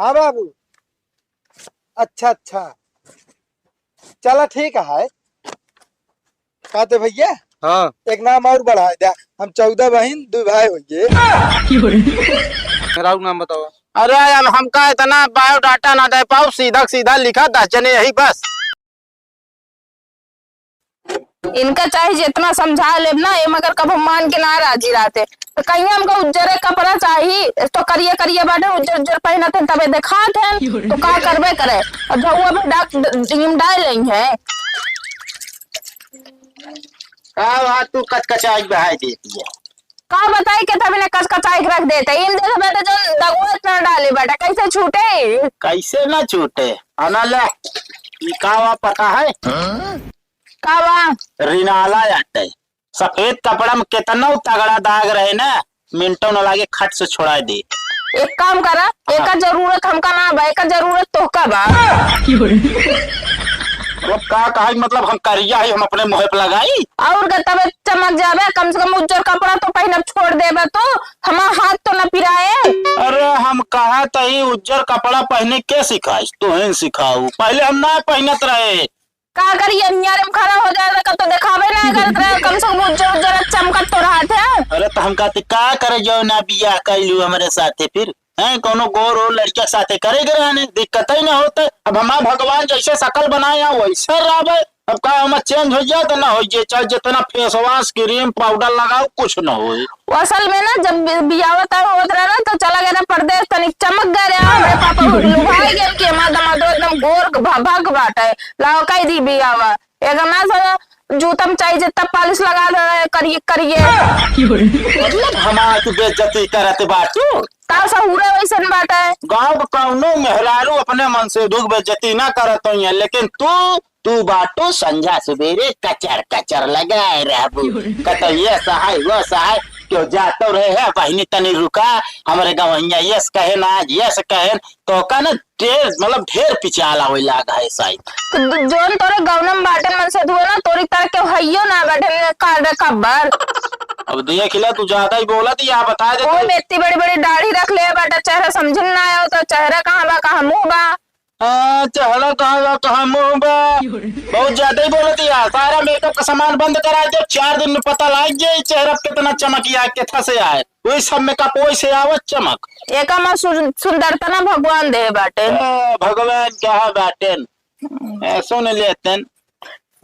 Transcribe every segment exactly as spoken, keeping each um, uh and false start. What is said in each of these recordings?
हाँ बाबू। अच्छा, अच्छा। चला ठीक है। का दे भैया? हाँ। एक नाम और बढ़ाए दे। हम चौदह बहिन, दो भाई होइए। मेरा नाम बताओ। अरे यार, हमका इतना biodata ना दे पाओ, सीधा सीधा लिखा दस जने यही बस। इनका चाहे जितना समझा लेब ना, ये मगर कबो मान के ना राजी रहते। तो कहीं हमका उज्जरे कपड़ा चाही, तो करिए करिए बाटे, उज्जर उज्जर पहनत हैं, तबे देखात हैं, तो का करबे करे। अब झउआ भी डाक, डीम डाल लेई है। का बात तू कचकचाई बहाई देती है? का बताई के तभी ने कचकचाई के रख देते। इन देख बेटा जो दगुआ इतना डाले बेटा, कैसे छूटे? कैसे ना छूटे? आना ले, ई का वा पता है? का वा? रिनाला आटे। सफेद कपड़ा में कितना तगड़ा दाग रहे ना, मिनटों न लागे, खट से छोड़ा दे। एक काम करा, हाँ। एकर जरूरत हमका ना बा, एकर जरूरत तोहका बा। वो का कहा, मतलब हम करिया है, हम अपने मुँह पे लगाई? और का तबे चमक जाबे, कम से कम उज्जर कपड़ा तो पहनब छोड़ देबे तू, हमार हाथ तो न पिराए। अरे हम कहा तही उज्जर कपड़ा पहने के सिखाइस, तोहन सिखाऊ, पहले हम ना पहनत रहे। का करी, अनियारे में खड़ा हो जाए, कब तो देखावे ना करत रहे, कम से कम उज्जर उज्जर चमकत तो रहत है। अरे तो हम कहते का करे जो ना बियाह कैलू हमरे साथे फिर, हैं? कौनो गोर ओर लड़का साथे करे के रहने, दिक्कत ही ना होते। अब हमार भगवान जैसे शकल बनाए हैं वैसे रहबे। अब का हम चेंज हो जाए तो ना हो जाए, चाहे जितना फेस वॉश, क्रीम, पाउडर लगाओ, कुछ ना होई। असल में ना जब बि-, बियाह तय होत रहे ना तो चला गया ना परदेस, तनिक चमक गए रहे, हमरे पापा लुभाई गए कि हमार दमादो एकदम गोर भभक बाटे, लाओ कह दी बियाह। एकर ना सो जूता में चाहे जितना पालिश लगा दे, करिए, करिए। मतलब हमार तू बेइज्जती करत बाटू? का सहूरे वैसन बाटे? गाँव के कौनो मेहरारू अपने मन से दुख बेइज्जती ना करत होइए, लेकिन तू, तू बाटू संझा सुबेरे कचर कचर लगाए रहबू। कतौ ये सहाय, वो सहाय, क्यों जातो रहे है, बहिनी तनी रुका, हमरे गवैया यस कहे ना, आज यस कहे, तो का ना ढेर, मतलब, ढेर पिचाला होई लाग है साइड। तो दु-, जोन तोरे गौनम बाटन मन से धुए ना, तोरी तरह के हइयो ना बाटन, काट रे कब्बर। अब देख ले, तू ज्यादा ही बोलत या, बता दे ओए, तू। में इतनी बड़ी-बड़ी दाढ़ी रख ले बाटा, चेहरा समझ में ना आयो, तो चेहरा कहाँ बा, कहाँ मुँह बा? हाँ, चेहरा कहाँ बा, कहाँ मुँह बा? बहुत ज्यादा ही बोलत या, सारा मेकअप का सामान बंद करा दे, चार दिन में पता लाग जाए चेहरा पे कितना चमक आए, कितना से आए। वही सब मेकअप वही से आवत चमक। एका मा सुन-, सुंदरता ना भगवान देहे बाटेन। ए, भगवान कहा बाटेन। ए, सुन लेतेन,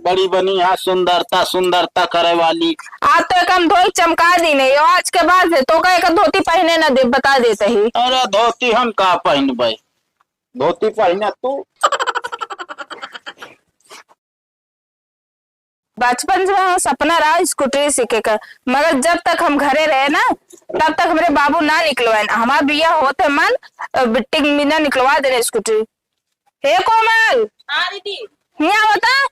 बड़ी बनी है सुंदरता, सुंदरता करे वाली। आज तो एक हम धोई चमका दी नहीं, आज के बाद से तो का एक धोती पहने ना दे, बता देते ही। अरे धोती हम का पहनबे, धोती पहने तू। बचपन से हमार सपना रहा स्कूटी सीखे का, मगर जब तक हम घरे रहे ना, तब तक हमरे बाबू ना निकलवाए। हमार बिया होते मन, अ, बिट्टी के बिना निकलवा देने स्कूटी। हे कोमल, हाँ दीदी। हियाँ बता,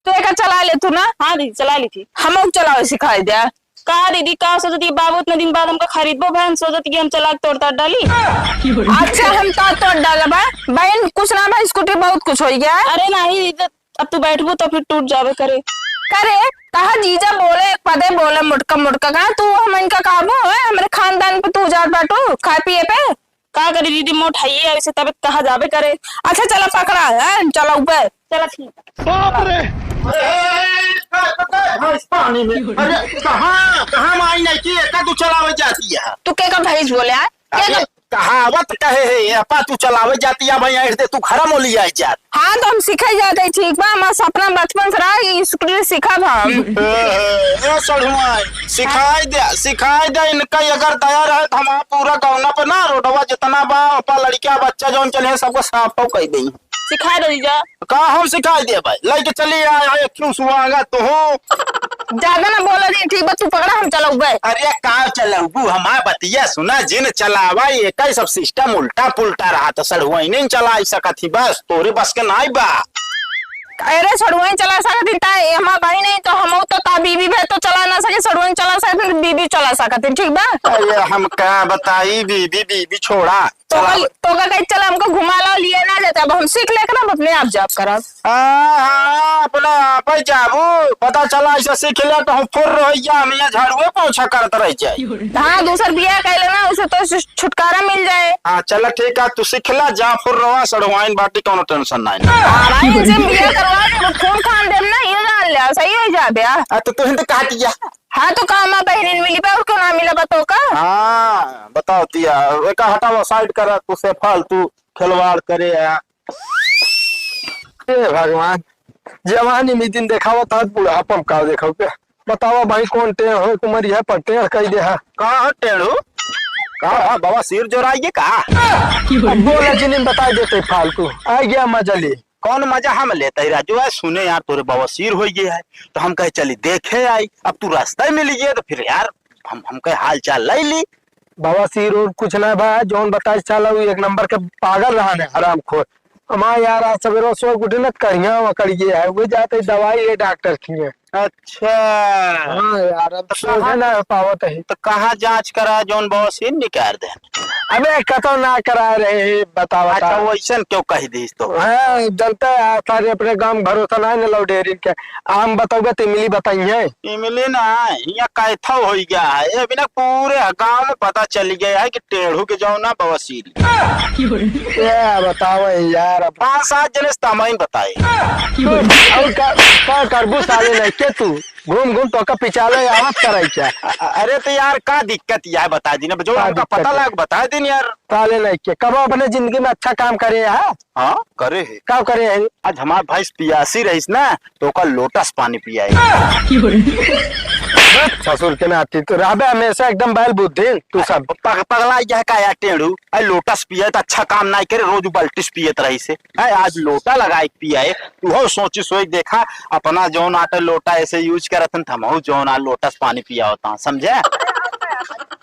तू एका चला ले तू ना। हाँ दीदी, चला ली थी। हमहू चलावे सिखाई दे। का दीदी, का सोचत ही बाबू इतना दिन बाद हमका खरीदबो भैन, सोचत कि हम चला के तोड़ ताड़ डाली। अच्छा, हम तो तोड़ डालब बहन, कुछ ना बा, स्कूटी बहुत कुछ हो गया है। अरे नहीं दीदी, अब तू बैठबू तो फिर टूट जावे करे। करे, तहा जीजा बोले एक पदे बोले मोटका मोटका, का तू हम इनका कहबो है, हमरे खानदान पे तू जात बाटू खाए पिए पे। का करी दीदी, मोट हइये, ऐसे तबीयत कहाँ जाबे करे। अच्छा चला पकड़ा है, चला ऊपर। चला ठीक। बाप रे। अरे, का, का, का, भैंस पानी में। अरे, कहाँ, कहाँ माई नहीं की, एका तू चलावे जाती है। तू के का भैंस बोले है? के अरे, का कहावत कहे है, ये अपा तू चलावे जाती है, भाई, ऐसे तू घर मोली आई जात। हाँ, तो हम सीखे जाते, ठीक बा, हमार सपना बचपन से रहा, ये स्कूटी सीखब हम। ए, ए, ए, सढ़ुआ, सिखाई दे, सिखाई दे, इनका अगर दया रहे तो हमार पूरा गौना पे ना, रोडवा जितना बा, अपा लड़किया बच्चा जौन चले हैं, सबको साफ कह देई। सिखाई दे जीजा। का हम सिखाई देबे? लइके चली आए, आए, क्यों सुहागा तू? ज्यादा ना बोला जी, ठीक बा, तू पकड़ा, हम चलउबे। अरे का चलउबू? हमार बतिया सुना, जिन चलावा, ये का सब सिस्टम उल्टा पुल्टा रहा, तो सड़ुआई नहीं चला सकत ही, बस तोरे बस के नाई बा। अरे सड़ुआई चला सकत ही, ता ये हमार भाई नहीं, तो हम तो ता बीबी भे तो चला ना सके, सड़ुआई चला सकत ही, बीबी चला सकत है, ठीक बा? अरे हम का बताई बीबी, बीबी छोड़ा। तो चला। कल, तो का कही, "चला हमको घुमा लाओ, लिए ना जाते, अब हम सीख लेकर हम अपने आप जाब करब।" हाँ, हाँ, अपने आप ही जाबू। पता चला ऐसा सीख ले तो हम फुर रहिया, हम यहाँ झाड़ुए पोछा करत रह जाए। हाँ, दूसर बियाह कर लेना, उसे तो छुटकारा मिल जाए। हाँ, चला ठीक है, तू सीख ले, जा फुर रहा, सड़वाइन बाटी, कोनो tension नहीं। हाँ, भाई, इनसे बियाह करवा दे, खून खान देम ना, ये जान ले, सही हो जाबे। आ, तो तू हिंद कहा दिया। हाँ, तो का माँ बहनिन मिली बा, और क्यों ना मिला बा तो का? हाँ, बताओ तिया, एका हटावा, side करा, तुसे फालतू खिलवाड़ करे आ। हे भगवान, जवानी में दिन देखावा था, बुढ़ापा में का देखो के? बतावा भाई, कौन टेढ़ हो, तुम्हारी है पर टेढ़ कही दे है। का हो टेढ़ू? का हो, बवासीर जोराइए का? अब बोला जिनिन बता देते फालतू, आ गया मजा ले। कौन मजा हम लेते ही राजू? आज सुने यार तोरे बवासीर हो गया है, तो हम कहे चली देखे आई। अब तू रास्ता ही मिल गया तो फिर यार हम, हम कहे हाल चाल ले ली। बवासीर और कुछ ना बा, जौन बताए साला वो एक नंबर के पागल रहा ने हरामखोर। हमार यार आज सवेरे सो उठे न करिया वकड़ गया है, वो जाते दवाई ले डॉक्टर की है। अच्छा। हाँ यार, अब तो सोझे कहाँ ना हो पावत है। तो कहाँ जांच करा जौन बवासीर निकाल दे? अबे कतो ना करा रहे, बतावा अच्छा, था। वैसन क्यों कह दीस तो? हाँ, जनता है, सारे अपने गांव भरोसा ना है ना लौडेरिन के। आम बतौबे तो इमली बताइए। इमली ना, यहाँ कैथव हो गया है, ये बिना पूरे गांव में पता चल गया है कि टेढ़ू के जौन ना बवासीर। क्या बतावा यार, अब पाँच सात जने से तमाइन बताए। और का, का करबू साले नहीं के तू? घूम घूम तो का पिचाले आवत कराई क्या? अ-, अ-, अरे तो यार का दिक्कत यार बता दी ना, जो का हमका दिक्कत पता है? लग बता दिन यार। साले नहीं के, कब अपने जिंदगी में अच्छा काम करे है? हाँ, करे है। का करे है? आज हमार भैंस पियासी रहीस ना, तो ओकर लोटस पानी पियाए। ससुर के नाती तो रहबे हमेशा एकदम बैल बुद्धि, तू सब। पग-, पगला गया है का यार टेढ़ू? अरे लोटस पिए तो अच्छा काम नहीं करे, रोज बाल्टिस पियत रहीस है। है, आज लोटा लगाए के पियाए, तू हो सोची सोच देखा, अपना जौन आटे लोटा ऐसे use करत हन, त हमहू जौन आ लोटस पानी पिया होता, समझे?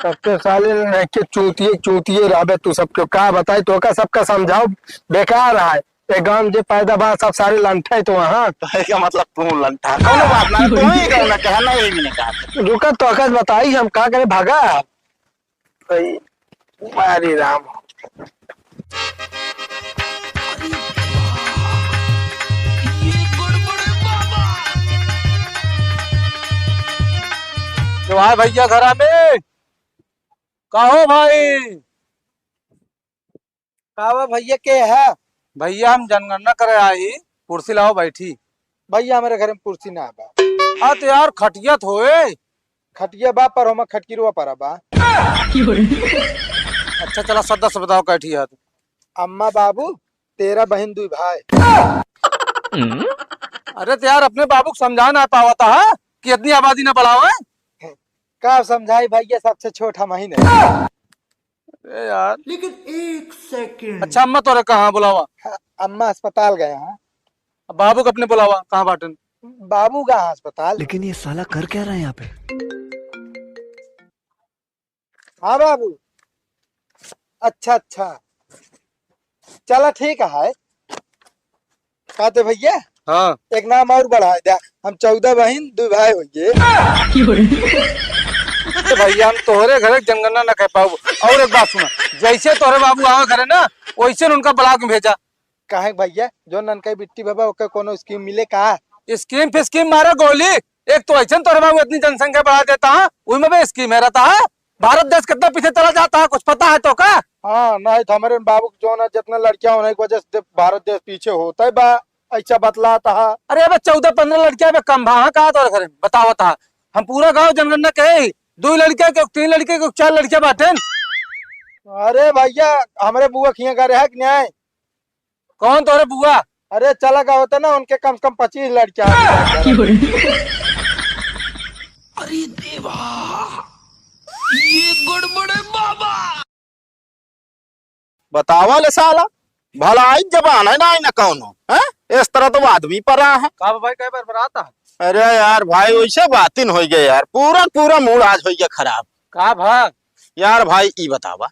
सबके साले नहीं के चूतिए, चूतिए रहबे तू सबके, का बताई तो का सबका समझाओ, बेकार है। ए गांव जे पैदा बा सब सारे लंठे तो वहाँ। तो एका मतलब तू लंठा, कोनो बात ना, तू ही कहना, कहना ही मैंने कहा। रुका तो का बताई हम का करे, भागा। भाई, मारी राम। तो आए भैया घरा में, कहो भाई, का बा भैया, के है? भैया, हम जनगणना करे आई, कुर्सी लाओ, बैठी। भैया, हमरे घरे में कुर्सी ना बा। हाँ, तो यार, खटिया तो होए। खटिया बा, पर ओमा खटकिरवा परा बा। अच्छा, चला, सदस्य बताओ, कै ठी है? अम्मा, बाबू, तेरह बहिन, दुई भाई। अरे, तो यार, अपने बाबू को समझा ना पावता है कि इतनी आबादी ना बढ़ावे। का समझाई भैया, सबसे छोट हम ही नहीं। अरे यार। लेकिन एक सेकंड। अच्छा, अम्मा तोरे कहाँ बुलावा? हाँ, अम्मा अस्पताल गए हैं। अब बाबू को अपने बुलावा, कहाँ बाटन? बाबू गए अस्पताल। लेकिन ये साला कर क्या रहा है यहाँ पे? हाँ बाबू। अच्छा, अच्छा। चला ठीक है। का दे भैया? हाँ। एक नाम और बढ़ा दे, हम चौदह बहिन, दो भाई होइए। ए भैया, हम तोहरे घरे जनगणना न कर पाउब। और एक बात सुना, जैसे तोहरे बाबू आवे घरे ना, वैसे उनका ब्लॉक में भेजा। काहे भैया, जो ननका बिट्टी बाबा, ओके कोनो स्कीम मिले का? स्कीम फिस्कीम मारे गोली, एक तो ऐसे तोहरे बाबू इतनी जनसंख्या बढ़ा देता है, उनमें भी स्कीम है रहता है। भारत देश कितना पीछे चला जाता है, कुछ पता है तो का? हाँ, नहीं तो हमारे बाबू के जो ना जितना लड़कियां होने की वजह से भारत देश पीछे होता ही बा, ऐसा बतलाता है। अरे अबे चौदह पन्द्रह लड़कियां अबे कम भा, हाँ, कहा तोरे घरे में? बतावत है। हम पूरा गांव जनगणना के ही, दो लड़कियां के, तीन लड़के के, चार लड़कियां बाटेन। अरे भैया, हमरे बुआ खिया घरे है कि नहीं? कौन तोरे बुआ? अरे चला गया होता ना, उनके कम से कम पच्चीस लड़कियां। अरे देवा, ये गड़बड़ है बाबा। बतावा ले साला, भलाई जबान है ना, ना कौनो, हैं? इस तरह तो आदमी पर रहा है। का भाई, कई बार बरात है? अरे यार भाई, वैसे बातिन हो गए यार, पूरा पूरा मूड आज हो गया खराब। का भा? यार भाई, ई बतावा,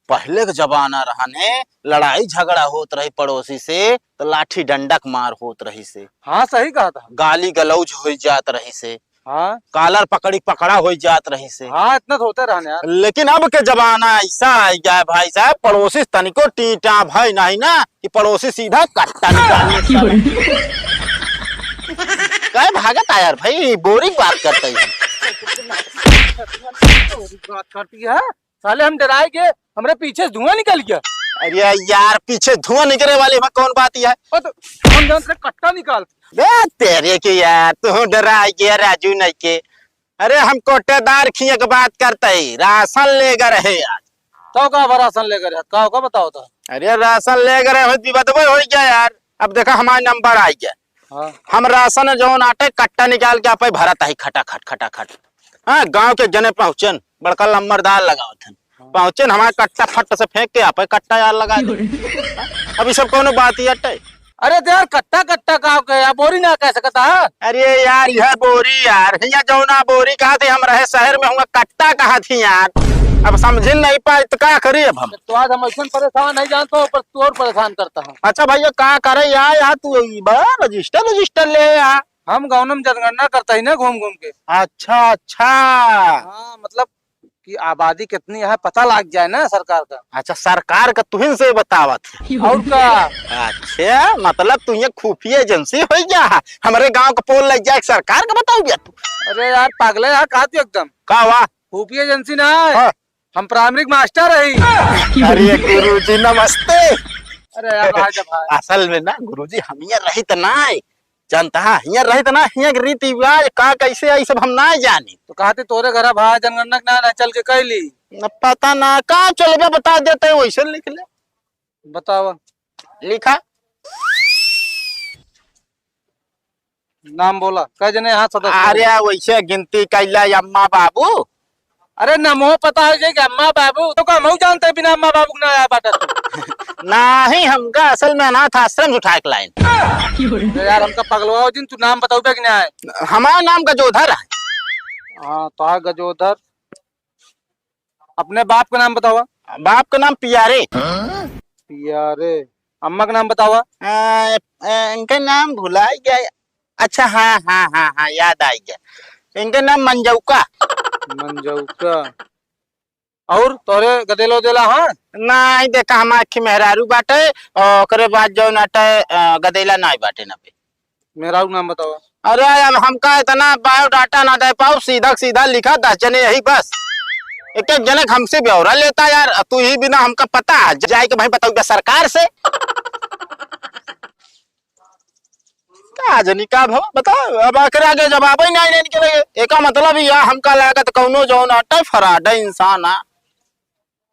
पहले के जमाना रहने, लड़ाई झगड़ा होत रही पड़ोसी से, तो लाठी डंडा के मार होत रही से। हाँ, सही कहा था। गाली गलौज हो जात रही से। हाँ। कालर पकड़ी पकड़ा होइ जात रहिसे। हाँ, इतना तो होता रहने यार। लेकिन अब के जमाना ऐसा आ गया है भाई साहब, पड़ोसी तनिको टीटा भाई नहीं ना कि पड़ोसी सीधा कट्टा निकाल ले साला। काहे भागत आ यार भाई, बोरिंग बात करते हैं। बात करती है। साले हम डराए गए, हमरे पीछे से धुआं निकल गया। अरे यार, पीछे धुआं निकले वाली में कौन बात है? ओ तो हम जानते रहे कट्टा निकाल। बे तेरे के यार, तू डरा गया राजू नहीं के। अरे हम कोटेदार खिया के बात करते ही, राशन ले गए रहे आज। तो का बा राशन ले गए रहे? का का बताओ तो। अरे राशन ले गए रहे, हो विवाद हो गया यार। अब देखा हमारा नंबर आ गया। हाँ। हम राशन जौन आटे कट्टा निकाल के आपे भरत आई खटाखट, खटाखट। हाँ, गांव के जने पहुँचन, बड़का लम्बरदार लगावत हन। हाँ। पहुँचन, हमारे कट्टा फट से फेंक के आपे कट्टा यार लगा दे। अब ये सब कौनो बात ही अटे? अरे तो यार, कट्टा, कट्टा का के यार, बोरी ना कह सकता है? अरे यार, यह बोरी यार, हिया जौना बोरी कहा थी, हम रहे शहर में हुआ, कट्टा कहा थी यार। अब समझिन नहीं पाए तो का करी अब हम? तो आज हम ऐसे परेशान नहीं जानता हूँ, पर तू और परेशान करता है। अच्छा भैया, का करे यार, यार तू ई बा रजिस्टर, रजिस्टर ले यार। हम गाँव में जनगणना करता ही ना घूम घूम के। अच्छा, अच्छा। हाँ, मतलब कि आबादी कितनी है पता लग जाए ना सरकार का। अच्छा, सरकार का तुहिन से बतावत है। और का? अच्छा, मतलब तू ये खुफिया एजेंसी हो गया है, हमारे गांव का पोल लग जाए सरकार का बताओ भैया तू? अरे यार पागल है यार, कहा तू एकदम। का हुआ? खुफिया एजेंसी ना है। हाँ। हम प्राइमरी मास्टर है। अरे गुरुजी नमस्ते। अरे यार, भाई जा भाई। असल में ना गुरुजी, हम यहाँ रहित ना है, जानता है, हियाँ रहित ना, हियाँ के रीति रिवाज का कैसे आई सब हम ना जानी। तो कहते तोरे घर भाई जनगणना के ना, ना चल के कैली। न पता ना का चलबे, बता देते हैं, वैसे लिख ले। बतावा। लिखा। नाम बोला, कै जने यहाँ सदस्य हो? अरे वैसे गिनती कैला अम्मा बाबू। अरे नमो पता हो जाए कि अम्मा बाबू, तो का मऊ जानते बिना अम्मा बाबू के ना आया बाटा तू? नाही, हमका असल में अनाथ आश्रम से उठा के लाइन। अरे यार, हमका पगलवाओ जिन, तू नाम बताओ बे कि ना है? हमारा नाम गजोधर है। हाँ, तो आ गजोधर। अपने बाप का नाम बतावा। बाप का नाम पियारे। पियारे। अम्मा का नाम बतावा। आ, आ, इनका नाम भुला गया। अच्छा, हाँ, हाँ, हाँ, हाँ, याद आ गया। इनका नाम मंजौका। मंजौका। और तोरे गदेलो देला, हाँ? नाही, देखा, हम आखी मेहरारू बाटे, और ओकरे बाद जौन आटे, अ, गदेला नाही बाटे ना पे। मेहरारू नाम बतावा। अरे, अब हमका इतना बायोडाटा ना दे पाओ, सीधा सीधा लिखा दस जने यही बस। एक एक जने हमसे ब्यौरा लेता यार, तू ही बिना हमका पता, जाए के भाई बताऊ सरकार से। का जनी का भवा, बताओ, अब आखिर आगे जवाब ही नहीं देने के लगे। एका मतलब या हमका लागत कौनो जौन अटे फराड इंसान आ,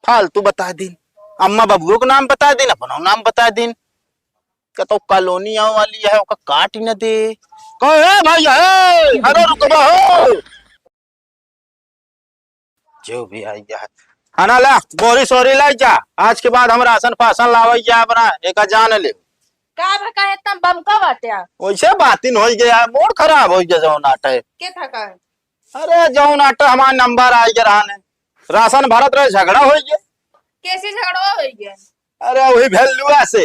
फालतू बता दिन, अम्मा बबुओ के नाम बता दिन, अपनो नाम बता दिन, कतो कॉलोनी आवे वाली है, ओका काट न दे। कहे भैया, हे, अरे रुकबा हो। जो भी आई है। खाना ला, बोरी सोरी लाई जा। आज के बाद हम राशन फासन लावे जा अपना, एका जान ले। का भा, काहे इतना बमका बाटे? वैसे बातिन होई गया, मूड खराब होई गया जौन आटे। के था का? अरे जौन आटे हमार नंबर आई गया रहने। राशन भरत रहे, झगड़ा होई गया। कैसे झगड़ा होई गया? अरे वही भेलुआ से।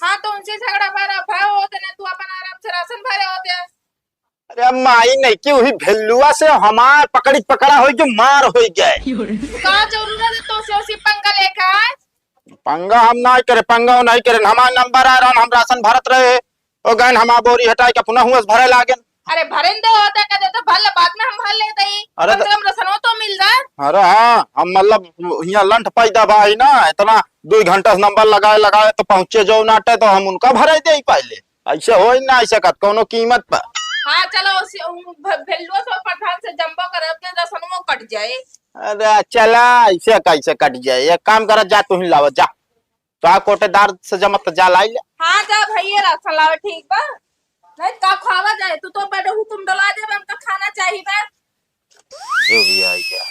हाँ, तो उनसे झगड़ा भरा, भरा होते ना, तू अपन आराम से राशन भरे होते। अरे माई नहीं कि वही भेलुआ से हमार पकड़ी पकड़ा होई जो मार होई गए। का जरूरत है तो से उसी पंगा लेके आए? पंगा हम नहीं करे, पंगा वो नहीं करे। हमार नंबर आ रहा, हम राशन भरत रहे, ओ गन हमार बोरी हटाए के अपना हुआ से भरे लागेन। अरे भरेन दे होते का दे तो भर ले, बाद में हम भर लेते ही। अरे कम से कम रसनो तो मिल जाए। अरे हाँ, हम मतलब हियाँ लंठ पैदा बा ही ना, इतना दो घंटा से नंबर लगाए लगाए तो पहुँचे जो नाटे तो हम उनका भरे दे ही पहले। ऐसे हो ही ना सकत कौनो कीमत पर। हाँ, चलो, उसी, उ, भ-, भेलुआ से प्रधान से जंबो करे, अब तो रसनवो कट जाए। अरे, चला, ऐसे कैसे कट जाए? एक काम कर, जा, तू ही लावा, जा। तो आ कोटेदार से जमत जा, लाई ले। हाँ, जा भैया, राशन लावा, ठीक बा। नहीं, का खावा जाए? तू तो बड़े हुकुम डला दे, हमका खाना चाहिए बा। जो भी आई गया।